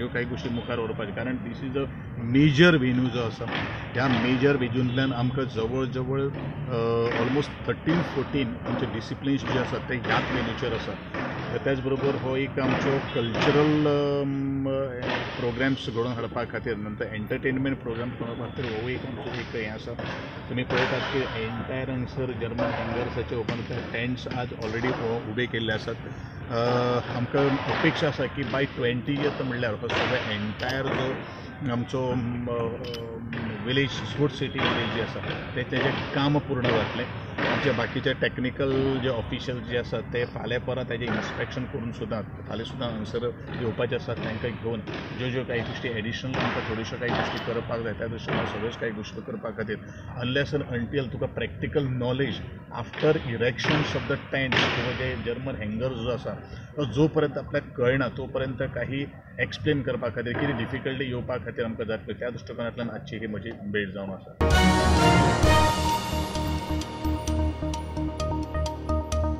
ह्यो कांय गोश्टी मुखार व्हरपाच्यो, कारण this is a major venue जो आसा. ह्या मेजर वेन्यूंतल्यान आमकां जवळ जवळ ऑलमोस्ट 13-14 आमचे डिसिप्लिन्स जे आसात ते ह्याच वेन्यूचेर आसा. त्याच बरोबर हो एक आमचो कल्चरल प्रोग्राम्स घडोवन हाडपा खातीर, नंतर एंटरटेनमेंट प्रोग्राम घडोवपा खातीर हो एक आमचो एक हें आसा. तुमी पळयतात की एंटायर हांगसर जर्मन हँगर्साचे ओपन टेंट्स आज ऑलरेडी उबे केल्ले आसात. आमकां अपेक्षा आसा की बाय 20th म्हणल्यार हो सगळो एंटायर जो आमचो विलेज स्पोर्ट्स सिटी विलेज जी आसा ते तेजें काम पूर्ण जातलें. आमचे बाकीचे टॅक्निकल जे ऑफिशियल जे आसात ते फाल्यां परां तेजें इन्स्पेक्शन करून सुद्दां फाल्यां सुद्दां हांगसर येवपाचे आसात. तांकां घेवन ज्यो ज्यो कांय गोश्टी एडिशनल आमकां थोड्योश्यो कांय गोश्टी करपाक जाय त्या दृश्टीन सगळ्योच कांय गोश्टी करपा खातीर अनलेस एंड अंटील तुका practical knowledge after erections of the tents किंवा जे जर्मन हँगर्स जो आसा तो जो पर्यंत आपल्याक कळना तो पर्यंत काही एक्सप्लेन करपा खातीर कितें डिफिकल्टी येवपा खातीर आमकां जातल्यो त्या दृश्टिकोनांतल्यान आजची ही म्हजी भेट जावन आसा.